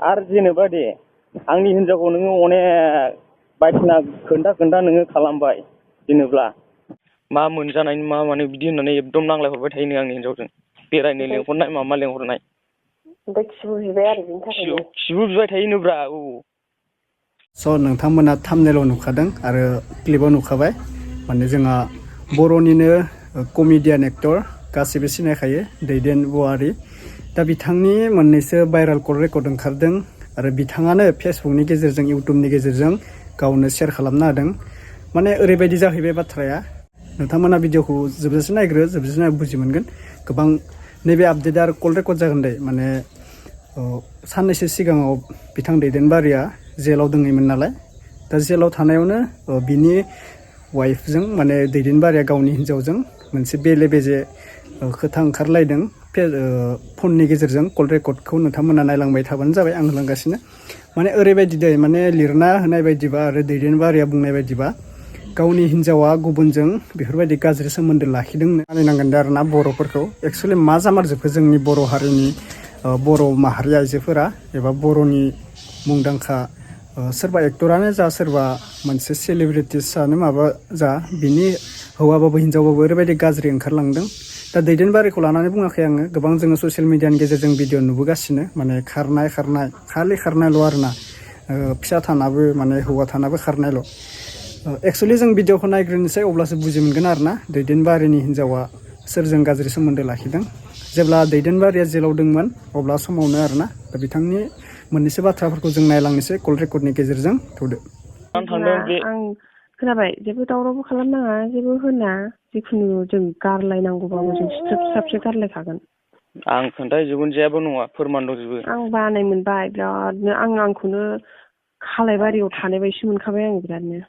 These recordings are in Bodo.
आरो जेनेबा दे आंनि हिनजावखौ नोङो अनेक बायदिसिना खोन्था नोङो खालामबाय जेनेब्ला मा मोनजानायनि मा माने बिदि होननानै एकदम नांलायहरबाय थायो आंनि हिनजावजों बेरायनो लेंहरनाय मामा लेंहरनाय ओमफ्राय खिबु बिबाय आरो बिनि थाखायनो खिबु बिबाय थायोनोब्रा औ स' नोंथांमोना थाम्बनेलाव नुखादों आरो क्लिपाव नुखाबाय माने जोंहा बर'निनो कमेडियान एक्टर गासिबो सिनायखायो दैदेन वारि दा बिथांनि मोननैसो भाइरेल कल रेकर्ड ओंखारदों आरो बिथाङानो फेसबुकनि गेजेरजों इउटुबनि गेजेरजों गावनो शेयार खालामना होदों माने ओरैबायदि जाहैबाय बाथ्राया नोंथांमोना भिडिअखौ जोबजासे नायग्रो जोबजासे नायबा बुजि मोनगोन गोबां नैबे आपडेट आरो कल रेकर्ड जागोन दे माने साननैसो सिगाङाव बिथां दैदेनबारिया जेलाव दङैमोन नालाय दा जेलाव थानायावनो बिनि वाइफजों माने दैदेनबारिया गावनि हिन्जावजों मोनसे बेले बेजे खोथा ओंखारलायदों फननि गेजेरजों कल रेकर्डखौ नोंथांमोना नायलांबाय थाबानो जाबाय आं होलांगासिनो माने ओरैबायदि दै माने लिरना होनाय बायदिबा आरो दैदेनबारिया बुंनाय बायदिबा गावनि हिन्जावा गुबुनजों बेफोरबायदि गाज्रि सोमोन्दो लाखिदों मानिनांगोन दे आरोना बर'फोरखौ एक्सुवेलि मा जामारजोबखो जोंनि बर' हारिनि बर' माहारि आइजोफोरा एबा बर'नि मुंदांखा सोरबा एक्टरानो जा सोरबा मोनसे सेलिब्रिटिसआनो माबा जा बिनि हौवाबाबो हिन्जावबाबो ओरैबायदि गाज्रि ओंखारलांदों दा दैदेनबारिखौ लानानै बुङाखै आङो गोबां जोङो ससियेल मिडियानि गेजेरजों भिडिअ नुबोगासिनो माने खारनाय खालि खारनायल' आरोना फिसा थानाबो माने हौवा थानाबो खारनायल' एक्सुवेलि जों भिडिअखौ नायग्रोनोसै अब्लासो बुजि मोनगोन आरोना दैदेनबारिनि हिन्जावा सोरजों गाज्रि सोमोन्दो लाखिदों जेब्ला दैदेनबारिया जेलाव दंमोन अब्ला समावनो आरोना दा बिथांनि मोननैसो बाथ्राफोरखौ जों नायलांनोसै कल रेकर्डनि गेजेरजों थौदो आं खोनाबाय जेबो दावरावबो खालामनाङा जेबो होना जिखुनु जों गारलायनांगौबाबो जों सिथ्रोब गारलायखागोन आं खोन्थाहैजोबगोन जेबो नङा फोरमान दंजोबो आं बानाय मोनबाय बिरादनो आंखौनो खालायबारियाव थानाय बायदि मोनखाबाय आं बिरादनो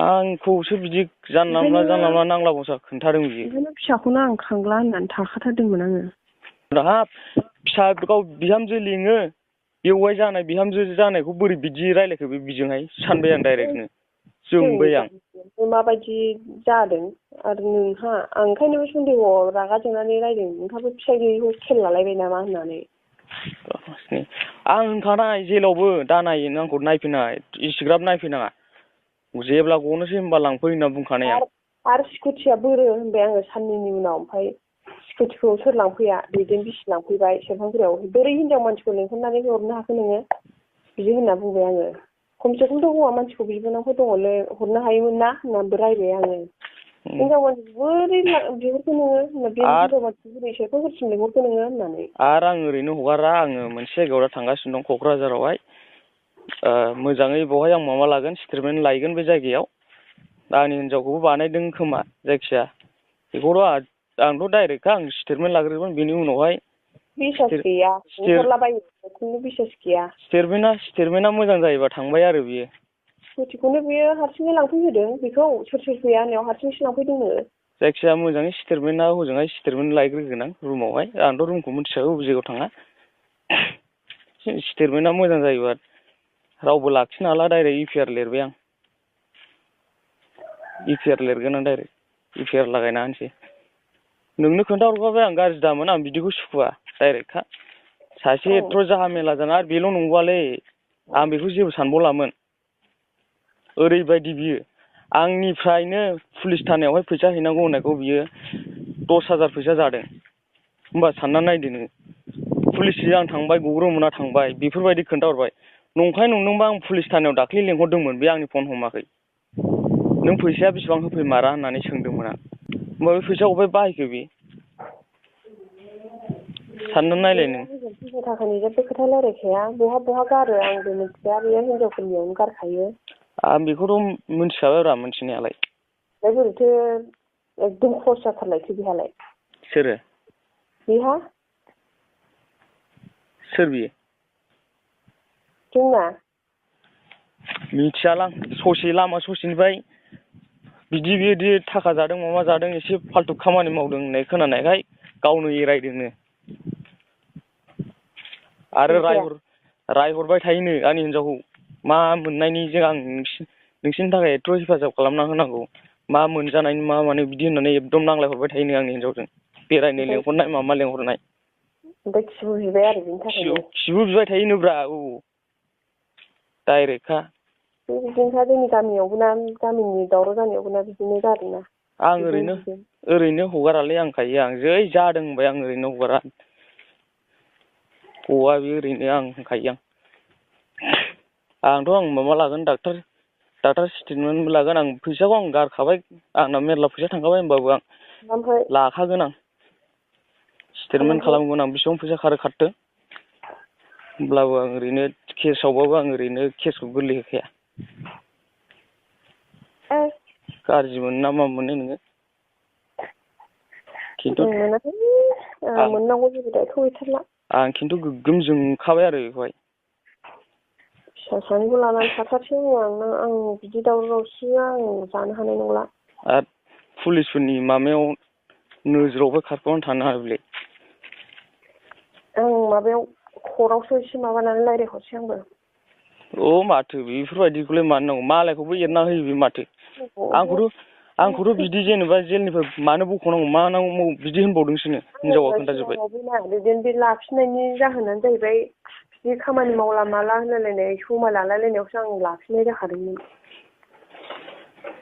आंखौसो बिदि जानला मोनला नांला बंसा खोन्थादों बियो ओंखायनो फिसाखौनो आं खांला होननानै थाखाथारदोंमोन आङो हाब फिसा गाव बिहामजो लिङो बेवाइ जानाय बिहामजो जानायखौ बोरै बिदि रायलायखो बे बिजोंहाय सानबाय आं डाइरेक्टनो जोंबाय आं माबायदि जादों आरो नोंहा आं ओंखायनो बे सन्देहआव रागा जोंनानै रायदों नोंहाबो फिसाइ गैयैखौ खेल लालायबाय नामा होननानै आं होनखानाय जेलावबो दा नायनो आंखौ नायफैनाय इसिग्राब नायफैनाङा जेब्ला गनोसै होनबा लांफै होनना बुंखानाय आं आरो स्कुटिया बोरो होनबाय आङो साननैनि उनाव ओमफ्राय स्कुटिखौ सोर लांफैया दैदेन बिसि लांफैबाय सेरफांगुरियाव बोरै हिनजाव मानसिखौ लेंहरनानै हरनो हाखो नोङो बिदि होनना बुंबाय आङो खमसे खमथ' हौवा मानसिखौ बिबोनांफोर दङलै हरनो हायोमोन ना होननानैबो रायबाय आङो हिनजाव मानसिखौ बोरै बिहरखो नोङो होनना बे हिनजाव मानसिखौ बोरै सेरफांगुरिसिम लेंहरखो नोङो होननानै आरो आं ओरैनो हगारा आङो मोनसे जायगायाव दा थांगासिनो दं क'क्राझारावहाय मोजाङै बेवहाय आं माबा लागोन स्टेटमेन्ट लायगोन बे जायगायाव आंनि हिनजावखौबो बानायदों खोमा जायखिया बेखौथ' आंथ' डाइरेक्टखा आं स्टेटमेन्ट लाग्रोगोन बेनि उनावहाय बिसास गैया लेंहरलाबायो बिसास गैया स्टेटमेन्टआ मोजां जायोबा थांबाय आरो बियो स्कुटिखौनो बियो हारसिङै लांफैहोदों बेखौ सोर फैया होननायाव हारसिंसो लांफैदोंनो जायखिया मोजाङै स्टेटमेन्टआ हजोंहाय स्टेटमेन्ट लायग्रोगोन आं रुमावहाय आंथ' रुमखौ मिथिखागौ बबे जायगायाव थाङा स्टेटमेन्टआ मोजां जायोबा रावबो लाखिनो हाला डाइरेक्ट इपिआर लिरबाय आं इपिआर लिरगोन आं डाइरेक्ट इपिआर लागायना होनोसै नोंनो खोन्थाहरखाबाय आं गाज्रि दामोन आं बिदिखौ सुखुवा डाइरेक्टखा सासे एथ' जाहा मेला जाना आरो बेल' नंबावालै आं बेखौ जेबो सानबावलामोन ओरैबायदि बियो आंनिफ्रायनो पुलिस थानायावहाय फैसा हैनांगौ होननायखौ बियो 10,000 फैसा जादों होमबा सानना नायदो नोङो पुलिसजों आं थांबाय गग्रोमोना थांबाय बेफोरबायदि खोन्थाहरबाय नंखाय नंदोंबा आं पुलिस थानायाव दाख्लै लेंहरदोंमोन बे आंनि फन हमाखै नों फैसाया बेसेबां होफैमारा होननानै सोंदोंमोन आं होमबा बे फैसा अबेहाय बाहायखो बे साननानै नायलाय नों फैसा थाखानि जेबो खोथा रायलायखाया बहा गारो आंबो मिथिया बेयो हिनजावफोरनियावनो गारखायो आं बेखौथ' मिथिखाबायब्रा मिथिनायालाय बोरैथो एकदम खर्स जाथारलायसै बेहालाय सोरो बेहा सोर बियो जोंना मिथियालां ससे लामा ससेनिफ्राय बिदि थाखा जादों माबा जादों एसे फाल्थु खामानि मावदों होननाय खोनानायखाय गावनो एरायदोंनो आरो रायहरबाय थायोनो आंनि हिनजावखौ मा मोननायनिजों आं नोंसिनि थाखाय एथ' हेफाजाब खालामना होनांगौ मा मोनजानायनि मा माने बिदि होननानै एकदम नांलायहरबाय थायोनो आंनि हिनजावजों बेरायनो लेंहरनाय मामा लेंहरनाय ओमफ्राय खिबु बिबाय आरो बिनि थाखायनो खिबु बिबाय थायोनोब्रा औ डाइरेक्टखा बिदिनोखा जोंनि गामियावबो ना गामिनि दावराव जानायावबो ना बिदिनो जादोंना आं ओरैनो हगारालै आंखायो आं जै जादों होनबाय आं ओरैनो हगारा गवा बे ओरैनो आं होनखायो आंथ' आं माबा लागोन डाक्टार स्टेटमेन्टबो लागोन आं फैसाखौ आं गारखाबाय आंना मेरला फैसा थांखाबाय होमबाबो आं लाखागोन आं स्टेटमेन्ट खालामगोन आं बेसेबां फैसा खारदों होमब्लाबो आं ओरैनो केसआवबाबो आं ओरैनो केसखौ गोरलै होखाया गाज्रि मोनो ना मा मोनो नोङो खिन्थु मोननांगौ जेबो दायथ' गैथारला आं खिन्थु गोग्गोम जोंखाबाय आरो बेखौहाय फिसा सानैखौ लानानै थाथारसै आं बिदि दावराव दावसिया आं जानो हानाय नंला आरो पुलिसफोरनि माबायाव नोजोरावबो खारखोमाना थानो हागौलै आं माबायाव कर्टआवसो एसे माबानानै रायज्लायहरसै आंबो अ माथो बेफोरबायदिखौलाय मानो नांगौ मालायखौबो एरना होयो बे माथो आंखौथ' बिदि जेनेबा जेलनिफ्राय मानो बख'नांगौ मा नांगौ बिदि होनबावदोंसोनो हिनजावा खोन्थाजोब्बाय बिदिनो बे लाफिननायनि जाहोनानो जाहैबाय बिदि खामानि मावला माला होनलायलायनाय समाय लालायलायनायावसो आं लाफिननाय जाखादोंमोन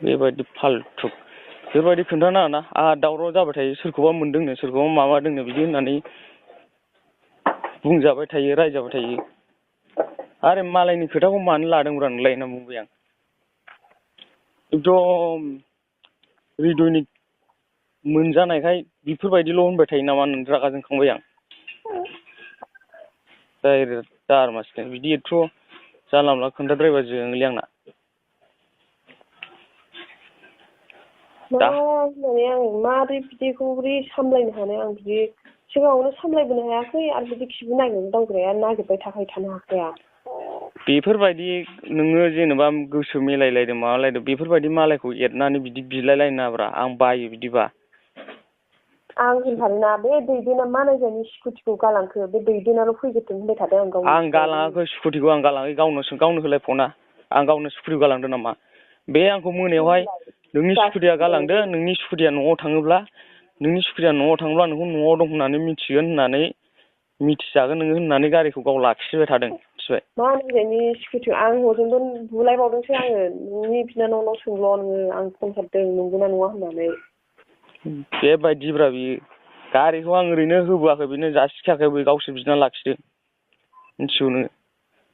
बेबायदि फाल्थु बेबायदि खोन्थानाङा ना आंहा दावराव जाबाय थायो सोरखौबा मोनदोंनो सोरखौबा माबादोंनो बिदि होननानै बुंजाबाय थायो रायजाबाय थायो आरो मालायनि खोथाखौ मानो लादोंब्रा नोंलाय होनना बुंबाय आं एकदम हृदयनि मोनजानायखाय बेफोरबायदिल' होनबाय थायो नामा होननानै रागा जोंखांबाय आं डाइरेक्ट जारमासिनो बिदि एथ' जानला मोनला खोन्थाद्रायबा जोङोलै आंना होननानै आं माबोरै बिदिखौ बोरै सामलायनो हानो आं बिदि सिगाङावनो सामलायबोनो हायाखै आरो बिदि खिबु नागिरनो दावग्राया नागिरबाय थानो हाखाया बेफोरबायदि नोङो जेनेबा गोसो मिलायलायदों माबालायदों बेफोरबायदि मालायखौ एरनानै बिदि बिलायलायनो नाङाब्रा आं बायो बिदिबा आं होनखादोंना बे दैदेना मानायजानि स्कुटिखौ गालांखो बे दैदेनाल' फैग्रोथों होनबाय थादों आं गालाङाखै स्कुटिखौ आं गालाङाखै गावनो होलाय फना आं गावनो स्कुटिखौ गालांदों नामा बे आंखौ मोनायावहाय नोंनि स्कुटिया गालांदो नोंनि स्कुटिया न'आव थाङोब्ला नोंखौ न'आव दं होननानै मिथिगोन होननानै मिथिजागोन नोङो होननानै गारिखौ गाव लाखिबाय थादों मिथिबाय मानायजानि स्कुटिखौ आं हजोंबो बुलायबावदोंसो आङो नोंनि बिनानावनाव सोंल' नोङो आं फन हरदों नंगौना नङा होननानै बेबायदिब्रा बियो गारिखौ आं ओरैनो होबोआखै बेनो जासिखायाखै बे गावसो बिना लाखिदों मिथिगौ नोङो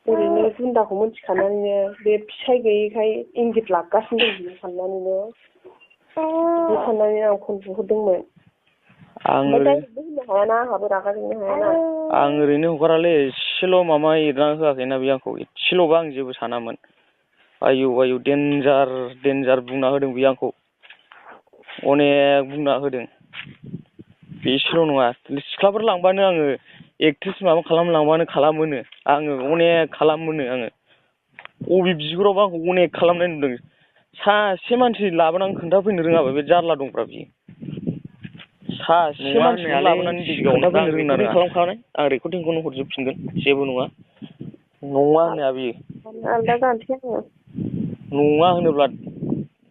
ओरैनो गुन्दाखौ मिथिखानानैनो बे फिसाय गैयिखाय इंगित लागासिनो दं बिदि साननानैनो बिदि साननानै आं फन बुहरदोंमोन होननो हायाना आंहाबो रागा जोंनो हायाना आं ओरैनो हगारालै एसेल' माबा एरना होआखैना बे आंखौ एसेल'बा आं जेबो सानामोन आयौ देन्जार बुंना होदों बे आंखौ अनेक बुंना होदों बेसेल' नङा सिख्लाफोर लांबानो आङो एक्ट्रेस माबा खालामलांबानो खालामोनो आङो अनेक खालामोनो आङो अबे बिगुरावबो आंखौ अनेक खालामनाय नुदों सासे मानसि लाबोनानै खोन्थाफैनो रोङाबा बे जारला दंब्रा बियो सासे मानसिखौ लाबोनानै खोन्थाफैनो रोंना रोङा खालामखानाय आं रेकर्डिंखौनो हरजोबफिनगोन जेबो नङा होननाया बियो आलदा जानोसै आङो नङा होनोब्ला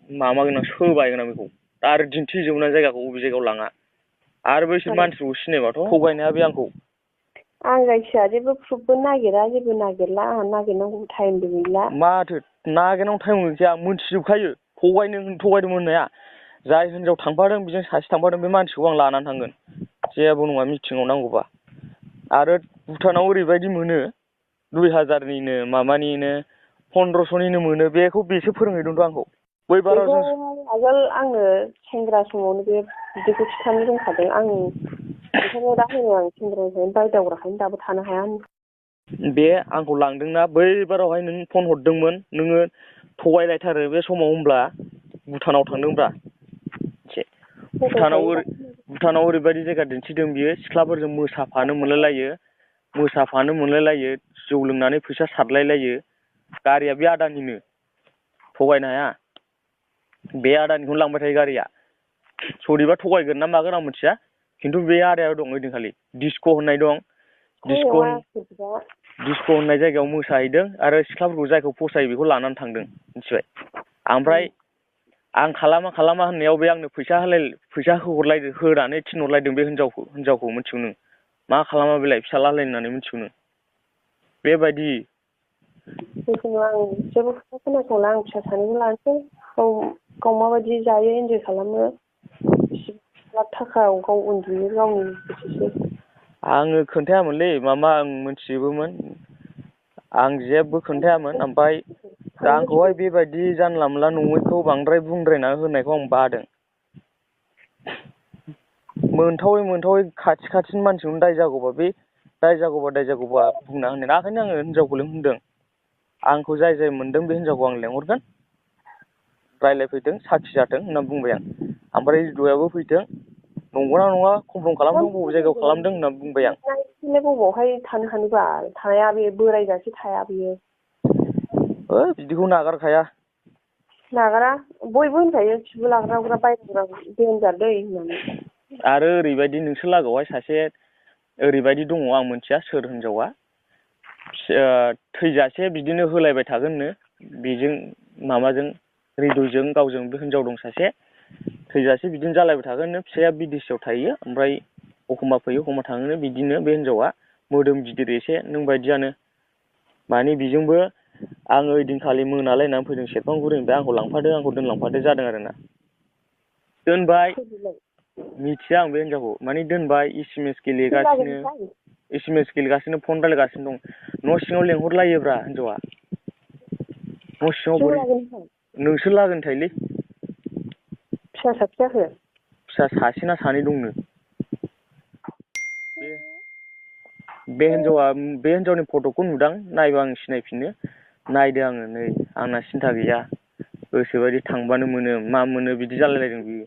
माबागोन आं सोबायगोन आं बेखौ आरो दिन्थिजोबना जायगाखौ बबे जायगायाव लाङा आरो बैसोर मानसिखौ सिनायबाथ' थगायनाया बे आंखौ आं जायखिया जेबो प्रुफबो नागिरा जेबो नागिरला आंहा नागिरनांगौ टाइमबो गैला माथो नागिरनांगौ टाइम गैया आं मोनथिजोबखायो थगायदों होननाया जाय हिनजाव थांफादों बेजों सासे थांफादों बे मानसिखौ आं लानानै थांगोन जेबो नङा मिटिङाव नांगौबा आरो भुटानाव ओरैबायदि मोनो 2000निनो माबानिनो 1500निनो मोनो बेसो फोरोंहैदोंथ' आंखौ आगोल आंनो सेंग्रा समावनो बे बिदिखौ खिन्थानो रोंखादों आं ओंखायनो दा होनो आं सेंग्रानिफ्रायनो बायदावग्राखायनो दाबो थानो हाया बे आंखौ लांदोंना बैबारावहाय नों फन हरदोंमोन नोङो थगायलायथारो बे समाव होनब्ला भुटानाव थांदोंब्रा भुटानाव ओरैबायदि जायगा दिन्थिदों बियो सिख्लाफोरजों मोसाफानो मोनलायलायो जौ लोंनानै फैसा सारलायलायो गारिया बे आदानिनो थगायनो हाया बे आदानिखौनो लांबाय थायो गारिया सोरनिबा थगायगोन ना मागोन आं मिथिया खिन्थु बे आदाया दं ओइदिनखालि डिस्क' होननाय दं डिस्क' होननाय जायगायाव मोसाहैदों आरो सिख्लाफोरखौ जायखौ फसायो बेखौ लानानै थांदों मिथिबाय ओमफ्राय आं खालामा होननायाव बे आंनो फैसा होनानै थिनहरलायदों बे हिनजावखौ मिथिगौ नों मा खालामा बेलाय फिसालालाय होननानै मिथिगौ नों बेबायदि जिखुनु आं जेबो खोथा खोनासंला आं फिसा सानैखौ लानोसै गाव माबायदि जायो इन्जय खालामो बेसेबां थाखा गाव उन्दुयो गावनि गोसोसै आङो खोन्थायामोनलै मामा आं मिथिजोबोमोन आं जेबो खोन्थायामोन ओमफ्राय दा आंखौहाय बेबायदि जानला मोनला नङैखौ बांद्राय बुंद्रायना होनायखौ आं बादों मोनथावै खाथि खाथिनि मानसिखौनो दाय जागौबा दाय जागौबा बुंना होनो ओंखायनो आङो हिनजावखौ लिंहरदों आंखौ जाय मोनदों बे हिनजावखौ आं लिंहरगोन रायज्लायफैथों साखि जाथों होनना बुंबाय आं ओमफ्राय रिदुयाबो फैथों नंगौना नङा कमफ्रम खालामदों बबे जायगायाव खालामदों होनना बुंबाय आं बबावहाय थानो हानोबा थाया बे बोरायजासे थाया बेयो बिदिखौ नागारखाया नागारा बयबो होनखायो खिबु लाग्रा बायग्रा देन्जार दै होननानै आरो ओरैबायदि नोंसोर लागोआवहाय सासे ओरैबायदि दङ आं मिथिया सोर हिनजावा थैजासे बिदिनो होलायबाय थागोननो बेजों माबाजों रिदुजों गावजों बे हिनजाव दं सासे थैजासे बिदिनो जालायबाय थागोननो फिसाया बिदेशआव थायो ओमफ्राय एखमबा फैयो एखमबा थाङोनो बिदिनो बे हिनजावा मोदोम गिदिर एसे नों बायदियानो माने बेजोंबो आङो ओइदिनखालि मोनालायनानै फैदों सेरफांगुरिनिफ्राय आंखौ लांफादो आंखौ दोनलांफादो जादों आरोना दोनबाय मिथिया आं बे हिनजावखौ माने दोनबाय एस एम एस गेलेगासिनो फन रायलायगासिनो दं न' सिङाव लेंहरलायोब्रा हिनजावा न' सिङाव बोरै नोंसोर लागोनि थायोलै फिसा साबसे जाखो फिसा सासे ना सानै दंनो बे हिनजावनि फट'खौ नुदां नायबा आं सिनायफिनो नायदो आङो नै आंना सिन्था गैया गोसोबायदि थांबानो मोनो मा मोनो बिदि जालायलायदों बियो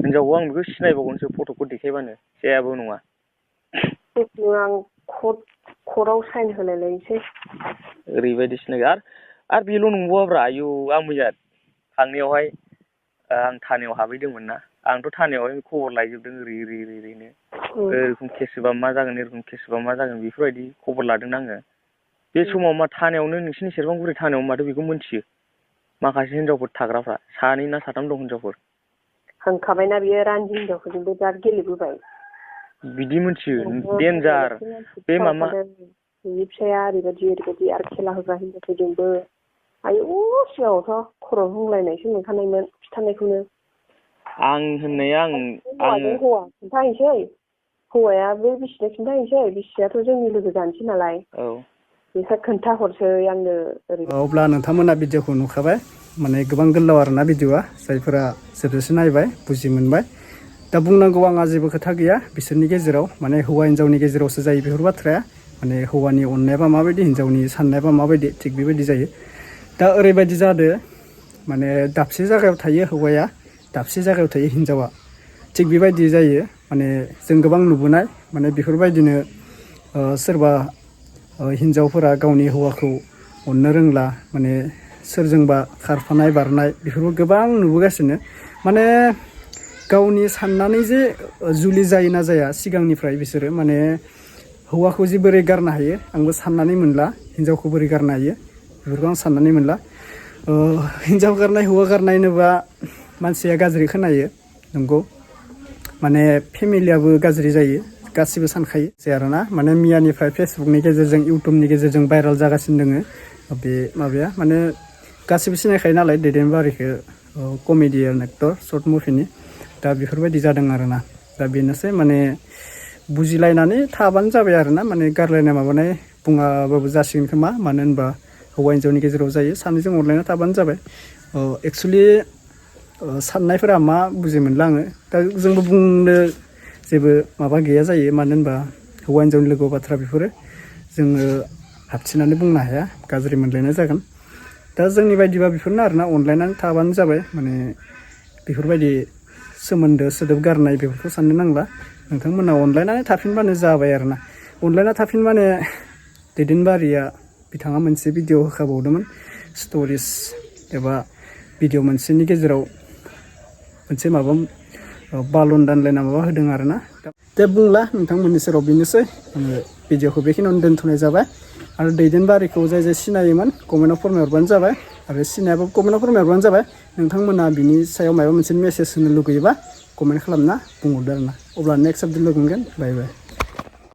हिनजावखौ आं बेखौ सिनायबावगोनसो फट'खौ देखायबानो जेबो नङा आं कर्टआव साइन होलायलायनोसै ओरैबायदि सिनायो आरो बेल' नंबावाब्रा आयौ आं मैया थांनायावहाय आं थानायाव हाबहैदोंमोन ना आंथ' थानायावहाय खबर लायजोबदों ओरैनो एरखम केस होबा मा जागोन एरखम केस होबा मा जागोन बेफोरबायदि खबर लादों आङो बे समाव मा थानायावनो नोंसिनि सेरफांगुरि थानायाव माथो बेखौ मिन्थियो माखासे हिनजावफोर थाग्राफ्रा सानै ना साथाम दं हिनजावफोर होनखाबायना बियो रान्दि हिनजावफोरजोंबो बिराद गेलेबोबाय बिदि मिन्थियो देन्जार बे मामा बिनि फिसाया ओरैबायदि आरो खेला होग्रा हिनजावफोरजोंबो आयौ सिगाङावथ' खर' हुंलायनायसो मोनखानायमोन खिथानायखौनो आं होननाया हौवा खिन्थाहैसै हौवाया बे बिसिनो खिन्थाहैसै बिसियाथ' जोंनि लोगो जानोसै नालाय बिसोर खोन्थाहरसै आंनो अब्ला नोंथांमोना भिडिअखौ नुखाबाय माने गोबां गोलाव आरोना भिडिअआ जायफोरा जोबजासे नायबाय बुजि मोनबाय दा बुंनांगौ आंहा जेबो खोथा गैया बिसोरनि गेजेराव माने हौवा हिनजावनि गेजेरावसो जायो बेफोर बाथ्राया माने हौवानि अननायाबा माबायदि हिनजावनि साननायाबा माबायदि थिग बेबायदि जायो दा ओरैबायदि जादों माने दाबसे जायगायाव थायो हौवाया दाबसे जायगायाव थायो हिनजावा थिग बेबायदि जायो माने जों गोबां नुबोनाय माने बेफोरबायदिनो सोरबा हिनजावफोरा गावनि हौवाखौ अननो रोंला माने सोरजोंबा खारफानाय बारनाय बेफोरबो गोबां नुबोगासिनो माने गावनि साननानै जे जुलि जायो ना जाया सिगांनिफ्राय बिसोरो माने हौवाखौ जे बोरै गारनो हायो आंबो साननानै मोनला हिनजावखौ बोरै गारनो हायो बेफोरखौ आं साननानै मोनला हिनजाव गारनाय हौवा गारनाय होनोबा मानसिया गाज्रि खोनायो नंगौ माने फेमिलियाबो गाज्रि जायो गासिबो सानखायो जे आरोना माने मियानिफ्राय फेसबुकनि गेजेरजों इउटुबनि गेजेरजों भाइरेल जागासिनो दोङो बे माबाया माने गासिबो सिनायखायो नालाय दैदेनबारिखौ कमेडियान एक्टर सर्ट मुभिनि दा बेफोरबायदि जादों आरोना दा बेनोसै माने बुजिलायनानै थाबानो जाबाय आरोना माने गारलायनाय माबानाय बुङाबाबो जासिगोन खोमा मानो होनबा हौवा हिनजावनि गेजेराव जायो सानैजों अनलायना थाबानो जाबाय एक्सुवेलि साननायफोरा मा बुजि मोनला आङो दा जोंबो बुंनो जेबो माबा गैया जायो मानो होनबा हौवा हिनजावनि लोगोआव बाथ्रा बेफोरो जोङो हाबथिनानै बुंनो हाया गाज्रि मोनलायनाय जागोन दा जोंनि बायदिबा बेफोरनो आरोना अनलायनानै थाबानो जाबाय माने बेफोरबायदि सोमोन्दो सोदोब गारनाय बेफोरखौ साननो नांला नोंथांमोना अनलायनानै थाफिनबानो जाबाय आरोना अनलायना थाफिनबानो दैदेनबारिया बिथाङा मोनसे भिडिअ होखाबावदोंमोन स्ट'रिस एबा भिडिअ मोनसेनि गेजेराव मोनसे माबा बालन दानलायना माबा होदों आरोना दे बुंला नोंथांमोननि सेराव बेनोसै आङो भिडिअखौ बेखिनियावनो दोनथ'नाय जाबाय आरो दैदेनबारिखौ जाय सिनायोमोन कमेन्टआव फोरमायहरबानो जाबाय आरो सिनायाबो कमेन्टआव फोरमायहरबानो जाबाय नोंथांमोना बिनि सायाव माबा मोनसे मेसेज होनो लुगैयोबा कमेन्ट खालामना बुंहरदो आरोना अब्ला नेक्स्ट आपडेट लोगो मोनगोन बाय बाय